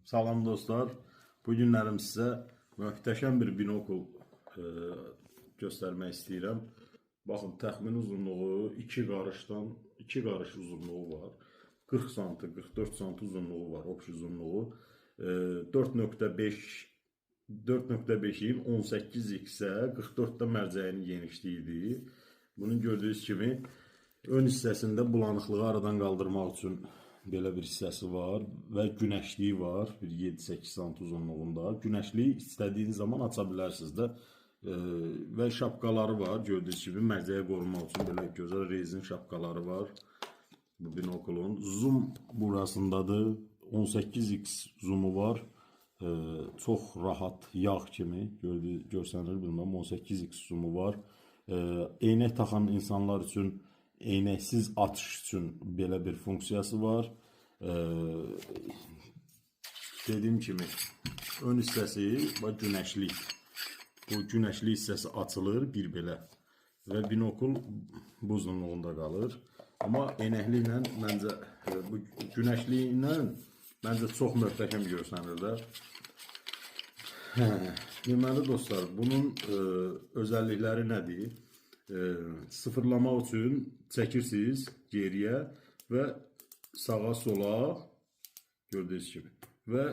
Salam dostlar. Bu günlərim sizə möhtəşəm bir binokul göstərmək istəyirəm. Baxın, təxmini uzunluğu 2 qarışdan 2 qarış uzunluğu var. 40 sm, 44 sm uzunluğu var, opş uzunluğu. 4.5 4.5-in 18x-ə 44 də mərcəyinin genişliyidir. Bunun gördüyünüz kimi ön hissəsində bulanıqlığı aradan qaldırmaq üçün belə bir hissəsi var və günəşliyi var, bir 7-8 sm uzunluğunda. Günəşliyi istədiyiniz zaman aça bilərsiniz də. Və şapkaları var. Gördüyünüz kimi mərcəyə qorumaq üçün belə gözəl rezin şapkaları var bu binokulun. Zoom burasındadır. 18x zoomu var. Çox rahat yağ kimi görsənir bilməm 18x zoomu var. Eynək taxan insanlar üçün eynəksiz atış üçün belə bir funksiyası var. Dediyim kimi ön hissəsi bax günəşlik. Bu günəşli hissəsi açılır bir belə və binokul bu uzunluğunda qalır. Amma eynəkliklə məncə bu günəşliklə məncə çox möhtəşəm görsənir də. Hə, deməli dostlar, bunun özəllikləri nədir? Sıfırlamaq üçün çəkirsiniz geriyə və sağa sola gördüyünüz kimi və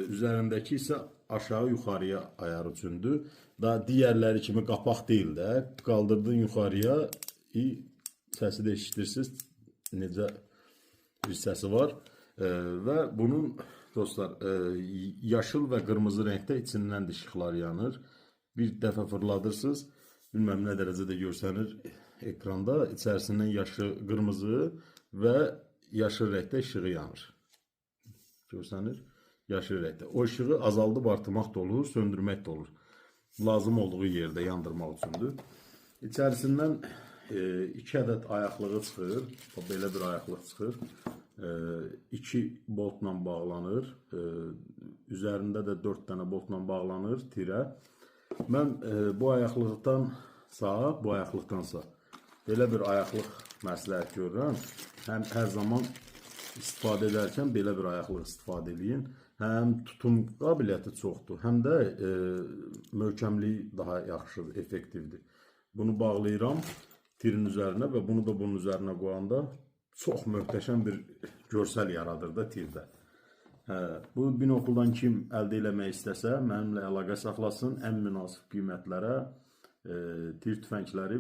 üzərindəki isə aşağı yuxarıya ayar üçündür. Daha digərləri kimi qapaq deyil də, qaldırdın yuxarıya, səsi də eşidirsiniz necə bir səsi var. Və bunun dostlar yaşıl və qırmızı rəngdə içindən də işıqlar yanır. Bir dəfə fırladırsınız, bilməm nə dərəcədə görsənir ekranda, içərisindən yaşı qırmızı və yaşıl rəngdə işığı yanır. Görsənir? Yaşıl rəngdə. O işığı azaldıb artırmaq da olur, söndürmək də olur. Lazım olduğu yerdə yandırmaq üçündür. İçərisindən iki ədəd ayaqlığı çıxır. Belə bir ayaqlıq çıxır. İki boltla bağlanır. Üzərində də 4 dənə boltla bağlanır tirə. Mən bu ayaqlıqdansa, belə bir ayaqlıq məsləhət görürəm. Həm hər zaman istifadə edərkən belə bir ayaqlıq istifadə eləyin. Həm tutum qabiliyyəti çoxdur, həm də möhkəmliyi daha yaxşıdır, effektivdir. Bunu bağlayıram tirin üzərinə və bunu da bunun üzərinə qoyanda çox möhtəşəm bir görsəl yaradır da tirdə. Hə, bu binokuldan kim əldə eləmək istəsə, mənimlə əlaqə saxlasın. Ən münasib qiymətlərə tir tüfəngləri